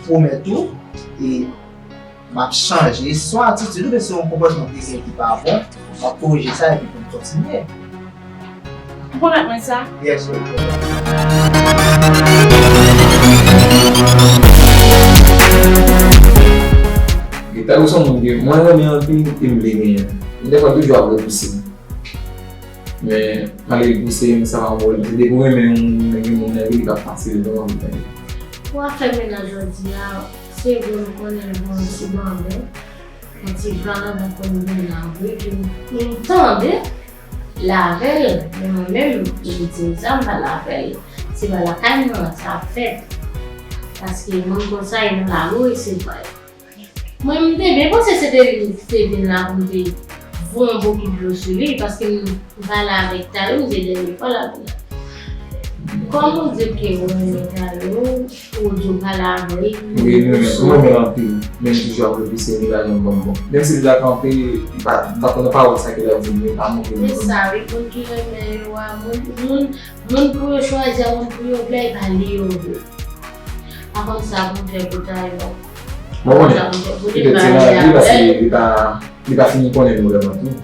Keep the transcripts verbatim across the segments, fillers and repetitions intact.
pwomèt ou, e m ap chanje swa atitid ou, men si yon konpòtman w te gen ki pa bon, m ap korije sa epi pou n kontinye. Ou pwomèt mwen sa? Yes, wi. Gita, ou se yon moun ke mwen renmen anpil e m vle genyen. M defwa toujou ap repouse. Men, malgre l pouse m, sa pa yon pwoblèm. Se depi w renmen yon moun, gen moun nan vi, li pa fasil, li pa yon pwoblèm. Pou afè mennaj jodi a, se vre m konnen l bon, li se banben. Yon ti jan nan konn vin la vre, ke m tande l avè l, men mwen menm, li di m sa, m pale avè l. Se pa lakay mwen sa ap fèt. Paske moun konsa, e nan lari, se pa. Mwen, m te byen panse se te li ki te vin la pou m te voye yon bokit dlo sou li, paske m pale avèk Tayo, m di dènye fwa l ap vin la. Kòm ou di ke ou renmen Tayo, ou di w pale avè l, wi, wi, wi, mwen menm anpil. Men m toujou ap repouse li, li pa janm ban m bon. Menm si li la kanpe, li pa, m pa konn pawòl sa ke l ap di m, men pa montre m. Se sa, wi, moun ki renmen yo a, moun, moun, moun pou yo chwazi a, moun pou yo vle, e pa li yo vle. Pa konn sa pou m fè pou Tayo. Mwen konnen. Petèt se nan lavi, paske li pa, li pa fin konnen m vrèman tou.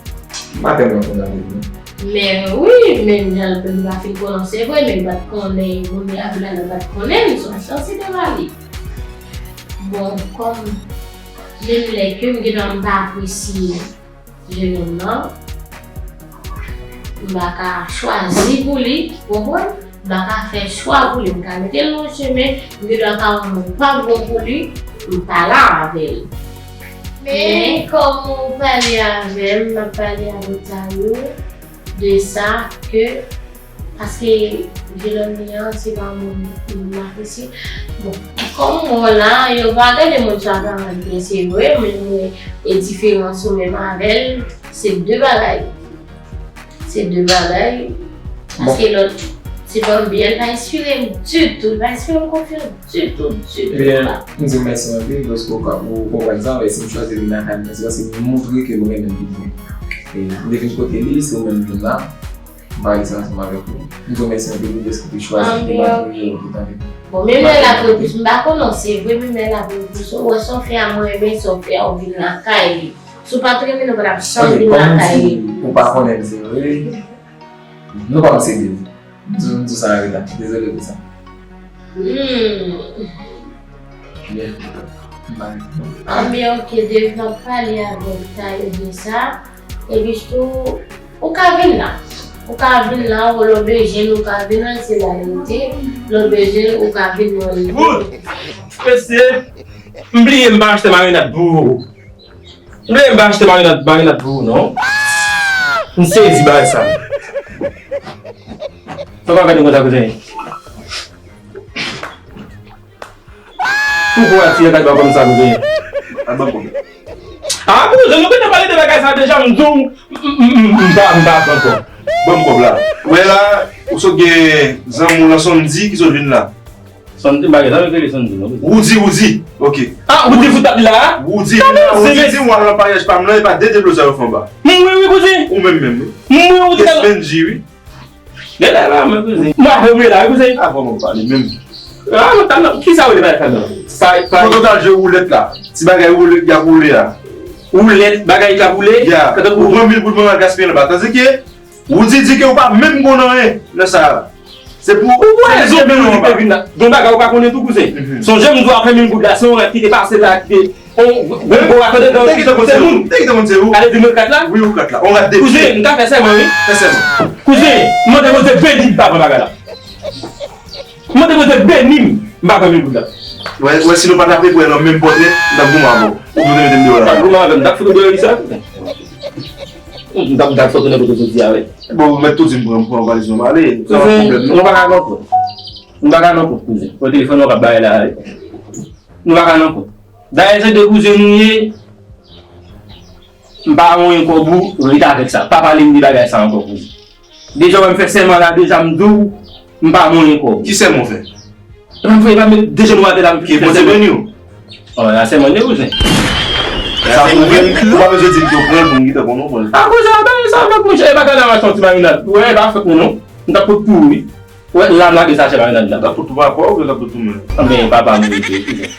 M pa tèlman konn lavi l, non. Men wi, men jan l pa fin konnen, se vre, men li pa t konnen, moun li ap la, li pa t konnen l, se yon chans li te ba li. Bon, kòm menm lè ke m gen dwa m pa apresye jenòm nan, m pa ka chwazi pou li, ou konprann? M pa ka fè chwa pou li, m ka mete l nan chemen, m gen dwa ka wè yon moun pa bon pou li, m pa la avè l. Men, men kòm ou pale avè m, m ap pale avè Tayo de sa ke, paske Jelòni an, se pa yon moun m apresye. Bon, kòm mwen la, yo pa gade moun sa karant byen, se vre, men mwen, e diferans ou menm avè l, se de bagay. Se de bagay. Bon. Paske lòt, se pa byen, li pa enspire m ditou, li pa enspire m konfyans ditou, ditou. Ebyen, m di w mèsi anpil, paske ou ka, ou konprann sa, men si m chwazi vin lakay mwen, se paske m montre ke m renmen l pou mwen. E m te vin kote li, se ou menm vin la, m pa rete ansanm avèk ou. M di w mèsi anpil, dèske ou te chwazi vin la pou mwen, pou tande. Bon, menm lè l ap repouse, m pa konnen w, se vre, menm lè l ap repouse, ou wè sa w fè a, mwen renmen sa w fè a, ou vin lakay li. Si w pa t renmen l, ou pa t ap janm vin lakay li. Ou pa konnen m, se vre. Nou pa m sede. M di, m di sa anreta. Dezole pou sa. Hmm. Byen. M pa reponn. Anben, oke, depi w ap pale avèk Tayo de sa, epi tou, ou ka vin la. Ou ka vin la, ou lè w bezwen, ou ka vin la, se la rete. Lè w bezwen, ou ka vin la. Good. Mesye, m bliye m pa achte marinad pou ou. M bliye m pa achte marinad, marinad pou ou, non. M sezi bagay sa. Sa pa fè nou konsa, kouzen. Pou kou a tiye gad ba kòm sa, kouzen. A, kouzen, nou gentan pale de bagay sa deja, m di w, m, m, m, m pa, m pa ankò. Ban m kòb la. Wè la, ou sot gen zanmi w lan Sondy ki sot vin la. Sondy, m pa gen zanmi ki rele Sondy, non. Woody, Woody. Ok. A, Woody fout ap la? Woody vin la, Woody di m w al nan maryaj pa m lan, e pa de deblozay ou fè anba. M wi, wi, kouzen. Ou menm menm, wi. M wi, Woody. Yes, Benji, wi. Gade la, mwen, kouzen. M ap vre la, kouzen. A, vrèman pale menm. A, mwen, talè, kisa w te pale talè? Foto ta jwe woulèt la. Ti bagay woulèt y ap woule a. Woulèt, bagay k ap woule? Ya. Ou pran mil goud mwen al gaspiye anba. Tandike, Woody di ke ou pa menm konn anyen nan sa a. Se pou, se pou zonbi nou anba. Gon bagay ou pa konnen tou, kouzen. Sonje m di w afè mil goud la, se yon rad ki te pase la, ki te, on, gon gwo rat andedan, se moun. Te kite konn se ou. Ale di mwen kat la. Wi, ou kat la. On rat de. Kouzen, m ka fè sèman, wi. Fè sèman. Kouzen, m mande Bondye beni m pa pran bagay la. M mande Bondye beni m, m pa pran mil goud la. Wè, wè, si nou pa t ap ret wè nan menm pòtre, m t ap goumen avè w. Ou te mete m deyò la. M t ap goumen avè m, m t ap fout ou deyò, wi, sa. M t ap, m t ap fè tounen kote jodi a, wi. Bon, ou mèt tou di m pran, pran valiz mwen, m ale. Sa pa pwoblèm, non. Nou pa ka nan kont. Nou pa ka nan kont, kouzen. Pran telefòn nan w k ap bay la, wi. Nou pa ka nan kont. Dayè, se de kouzen nou ye. M pa manyen kòb ou, ret avèk sa. Pa pale m de bagay sa ankò, kouzen. Deja, w wè m fè sèman la, deja m di w, m pa manyen kòb. Ki sèman w fè? Epa m fè, epa m met de jenou atè la, m fè sèman. Ke Bondye beni w. O, la sèman de kouzen. Sa pou vre, ou pa bezwen di m ke w pran l pou m gentan konnen w pran l. A, kouzen, a, bagay sa, lòt monchè, e pa gade a machan ti marinad. Ou wè, e pa fèt mwen, non. M t ap pot pou ou, wi. Ou wè, la m lage sachè marinad la. M t ap pot pou papa w, ou t ap pot pou mwen? Anben, papa m, wi, wi, wi.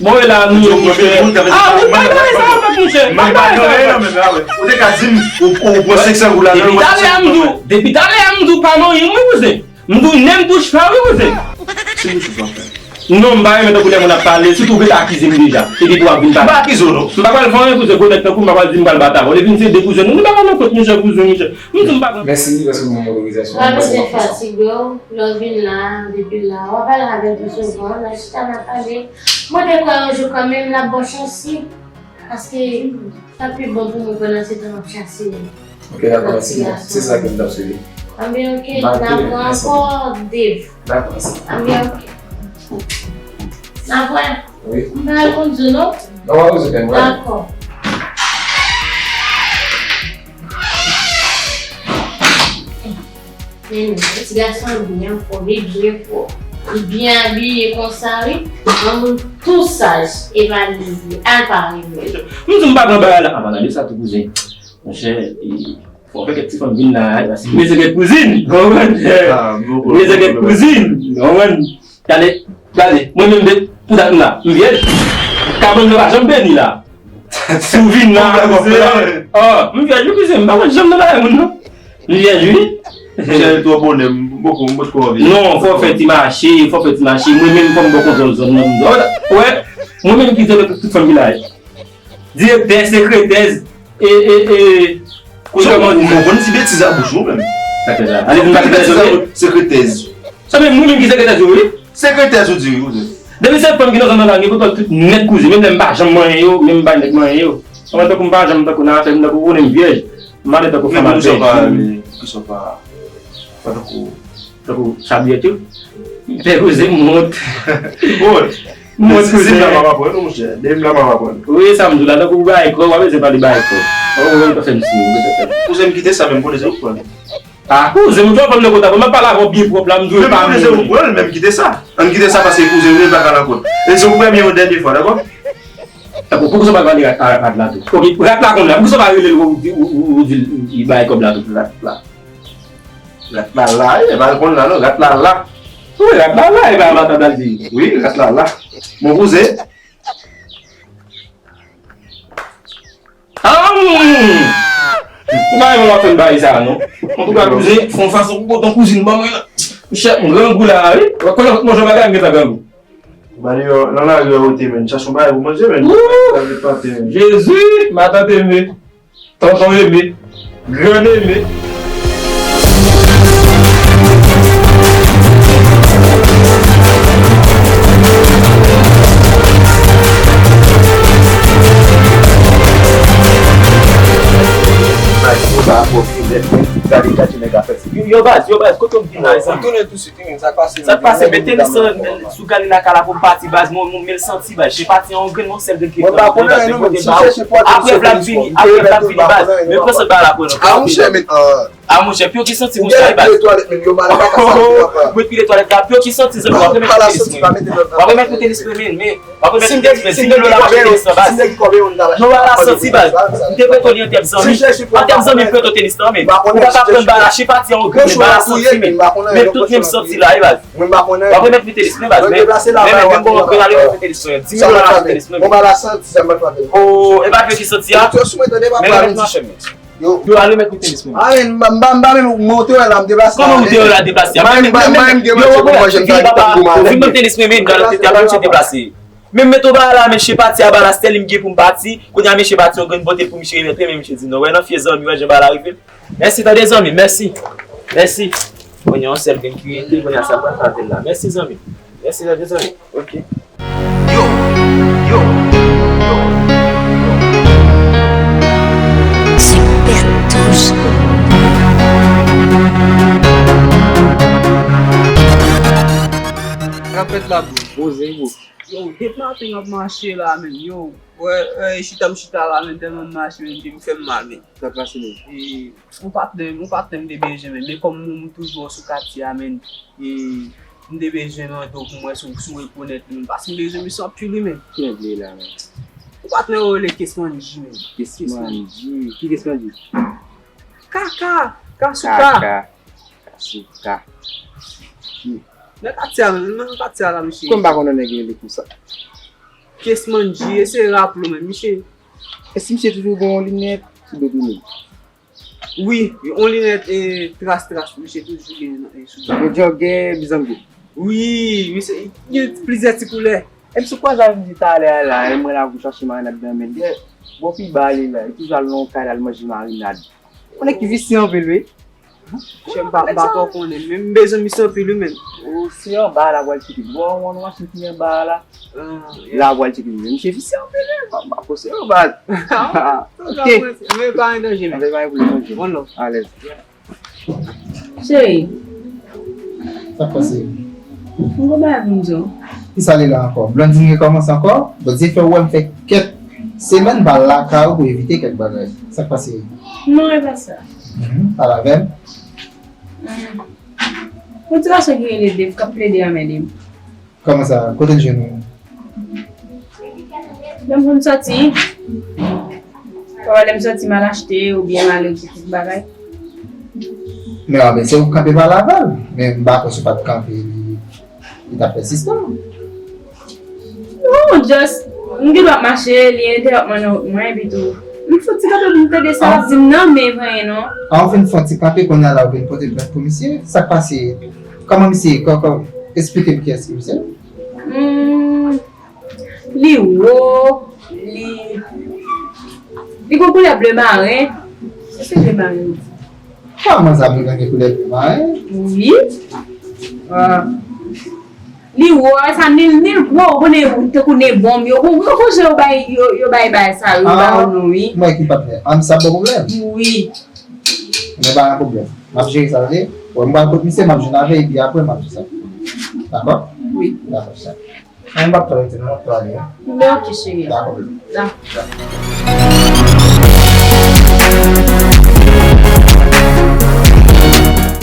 Bon, e la nou ye, monchè. Ah, ou pa bay sa avèk, monchè. M pa bay sa avèk. Ou te ka di m, ou, ou pran senk san goud la. Depi talè a m di w, depi talè a m di w pa manyen m, wi, kouzen. M di w, nen m touch pa, wi, kouzen. Se yon souf anfen. Non, m pa renmen tankou lè moun ap pale, sitou w gentan akize m deja. Epi pou w ap vin pale. M pa akize w, non. M pa pral fè anyen, kouzen, gwo nèg tankou m pa pral di m pral bat avè w. Depi n se de kouzen, nou pa pral nan kont, monchè, kouzen, monchè. M di m pa pran. Mèsi, paske w ban m otorizasyon. Pa bezwen fatige w, lè w vin la, depi la, w ap pale avèk nou souvan, n ap chita, n ap pale. Mwen te kwè yon jou kanmenm l ap ba w chans, wi. Paske sa pi bon pou mwen pandan se tan m ap chase. Ok, dakò, mèsi. Se sa ke m t ap swete. Anben, ok, n ap wè ankò, Dave. Dakò, mèsi. Anben, ok. N ap wè. Wi. M pa al kondui, non? Non, w ap kondui, mwen. Dakò. Men non, ti gason an byen anfòm, li byen pwòp, li byen abiye konsa, wi. Yon moun tou saj, e pa li ye, al pare vre. M di m pa pran bagay la. A, maladi sa tou, kouzen. Monchè, e, fò w fè kèk ti fanm vin la, e, paske m bezwen kèk kouzin. Konprann? M bezwen kèk kouzin. Konprann? Gade, gade, mwen menm de, pou dat m la, m vyèj. Kabann mwen pa janm beni la. Si w vin la, se, oh, m vyèj wi, kouzen, m pa konn janm nan bagay moun non. M vyèj wi. Monchè, twò bonè, m poko, m potko anvi. Non, fò w fè ti mache, fò w fè ti mache. Mwen menm fò m ba w kontwòl zòn nan. Ou wè, mwen menm ki jere tout fanm ki la. Direktè, sekretèz, e, e, e, kòman di sa? Ou konn di betiz a bouch ou menm. Sa fè sa. Ale vin pale betiz a bouch, sekretèz. Sa menm, mwen menm ki sekretèz yo, wi. Sekretèz ou di, wi, kouzen. Depi se fanm ki nan zòn nan la, gen kontwòl tout nèt kouzen. Menm lè m pa janm manyen yo, menm m pa nèt manyen yo. Kòman tankou m pa janm tankou nan afè m, tankou konnen m vyèj. M ale tankou fanm al pèdi. Kisa w pa, kisa w pa, pa tankou Tankou chabliyèt yo. Fè kouzen m wont. Wont. M wont kouzen. Si m la m ap aprann, monchè. Depi m la m ap aprann. Wi, sa m di w la, tankou w bay kò, w pa bezwen pale bay kò. W pa bezwen fè m siy, w bezwen fè m. Kouzen m kite sa menm, konnen se ou k pran. Ah, kouzen m, ou twò fanm nan kota, m ap pale avè w byen pwòp la, m di w pa menm. Menm konnen se ou k pran, menm kite sa. Ann kite sa paske kouzen m pa ka nan kont. E se yon premye yon dènye fwa, dakò? Dakò, poukisa w pa pale rat, rat la tou? Ok, rat la konn la, poukisa w pa rele l, ou, ou, ou, ou di l bay kòb la tou pou rat la? Rat la la, e pa l konn la non, rat la la. Wi, rat la la, e pa matant al di. Wi, rat la la. Mon kouzen. Ah, hmm. Ou pa renmen w ap fè m bagay sa non. Antouka, kouzen, fè yon fason pou pote yon kouzin ban mwen la. Monchè, m grangou la, wi. Ou konnen tout moun jan bagay, m gentan grangou. Ba deyò, nan lari a ou te menm, chache yon bagay pou manje menm. Ou! Sa vle pate menm. Jezi, matant Eme. Tonton Eme, grann Eme. Gade, gade nèg a fè ti. Yo, yo, baz, yo, baz, kote w vin la, mezanmi? Tounen tou. Sa k pase, men tenis lan sou gade lakay la pou m pati baz, mwen, mwen, men l santi baz. Chèpati an yon grenn, yon sèl grenn ki pran. Mwen pa konnen anyen non, menm si m chèche pòte l sou tenis lan. Apre vla m vini, apre vla m vini baz. Men pran sèl bagay la pou nou. A monchè, men, ah monchè, pyo ki santi monchè baz. Ou gen pile twalèt, men yo mal pa ka sa. Mwen pile twalèt la, pyo ki santi zanmi, w ap remèt mwen tenis mwen. W ap remèt mwen tenis mwen, men, men. W ap remèt mwen tenis mwen, di mil dola m achte tenis lan baz. Non, bagay la santi baz. M te prete w li an tèm zanmi. An tèm zanmi, m prete w tenis lan, men. Ou pa ka pran bagay la, chèpati an yon grenn, men bagay la santi, men. Men tout menm santi la, wi baz. Mwen pa konnen. W ap remèt mwen tenis mwen baz, men, men, men, men, bon, mwen al remèt mwen tenis mwen. Di mil dola m achte tenis mwen, men. Bon, bagay la santi, sa m pa t fè. Oh, e pa pyo ki santi a. Men remèt mwen chèn mwen. Yo, al remèt mwen tenis mwen. Ah, men, m pa, m pa, m pa menm, mwen te wè la, m deplase la. Kòman ou te wè la deplase a? Men, men, men, yo, ou konnen, fini papa, ou fin ban m tenis mwen, men, m deplase. Men m met yon bagay la, men chèpati a ba la, se li m gen pou m pati. Kounye a, men chèpati yon grenn pote pou misye remèt, men misye di non. Wè, nan fye zanmi, wè, jan bagay la rive. Mèsi, tande zanmi, mèsi. Mèsi. Kounye a, yon sèl grenn ki rete, kounye a, sa pral avè l la. Mèsi, zanmi. Mèsi, tande zanmi. Ok. Yo, yo, yo, yo. Sipè Touch. Sa k ap fèt la, bro? Poze, bro. Yo, depi maten m ap mache la, menm. Yo, wè, wè, chita m chita la, menm, tèlman m mache, menm, pye m fè m mal, menm. Sa k pase, menm? E, yon patnè, yon patnè m te bezwen, menm. Men kòm m, m toujou sou katye a, menm. E, m te bezwen mande w pou m wè si w, si w rekonèt li, menm. Paske m bezwen misye anpil, wi, menm. Ki nèg li ye la, menm? Yon patnè yo rele Kesmanji, menm. Kesmanji? Ki Kesmanji? Kaka! Kasuka! Kaka! Kasuka! Nan katye a, menm, nan katye a la, mesye. Kòm m pa konnen nèg rele konsa. Kes Mandji, eseye raple w menm, misye. Èske misye toujou gen yon linèt sou do li? Wi, yon linèt e tras tras, misye toujou gen nan e sou do. Yon jògè, bizango. Wi, misye gen plizyè ti koulè. E misye kwaze avèk misye talè a la, e mwen la pou chache marinad nan men l. Bon, pi ba li la, li toujou al nan yon kay la, al manje marinad. Yon nèg ki visye anpil, wi. Chè, m pa, m pa twò konnen, men m bezwen misye anpil, wi, menm. Ou si anba a la pral tcheke. Bon, yon machin ki anba a la. La pral tcheke. Men misye visye anpil, wi. M pa, m pa konseye w, baz. Ok. Men pa gen danje, men. Anpil pa gen pwoblèm, ok. One love. Alèz. Cheri. Sa k pase? M gon bagay pou m di w. Kisa li la ankò? Blondine rekòmanse ankò? Bondye fè w wè m fè kèk semèn m pa lakay ou pou evite kèk bagay. Sa k pase? Non, e pa sa. Mhm. Pale avè m. Hmm. Yon ti gason ki rele Dave k ap plede anmède m. Kòman sa? Kote l jwenn ou? Lè m konn sòti, pafwa lè m sòti m al achte oubyen m al regle kèk bagay. Men, a, men se ou k kanpe pale avè l. Men m pa kwè si w pa t kanpe, li, li t ap pèsistan. Non, just, m gen dwa ap mache, li entèwòp mwen, non, mwen, epi tou. M fouti kanpe pou m tande sa l ap di m nan, men vrè non. A, ou fin fè yon ti kanpe, kounye a la, ou vin pote plent pou misye. Sa k pase? Kòman misye ye? Kò-, kò-, eksplike m kiyès ki misye. Hmm, li wo, li, li gon koulè ble maren. Èske ble maren? Kòman sa pou gen koulè ble maren? Wi. Ah. Li wo, sa ni l, ni l gwo, ou konnen tankou nen bonm, yo, ou, ou, ou, yo bay, yo, yo bay bagay sa, yo ba yo non, wi. Mwen ki patnè. An, sa bon pwoblèm. Wi. Men pa gen pwoblèm. M ap jere sa, tande? Bon, m pral kot misye, m ap jwenn avè, epi apre, m ap di sa. Dakò? Wi. Dakò, sa. Mwen m p ap twò rete non, m ap twò ale, wi. Men ok, cheri. Dakò. Dakò.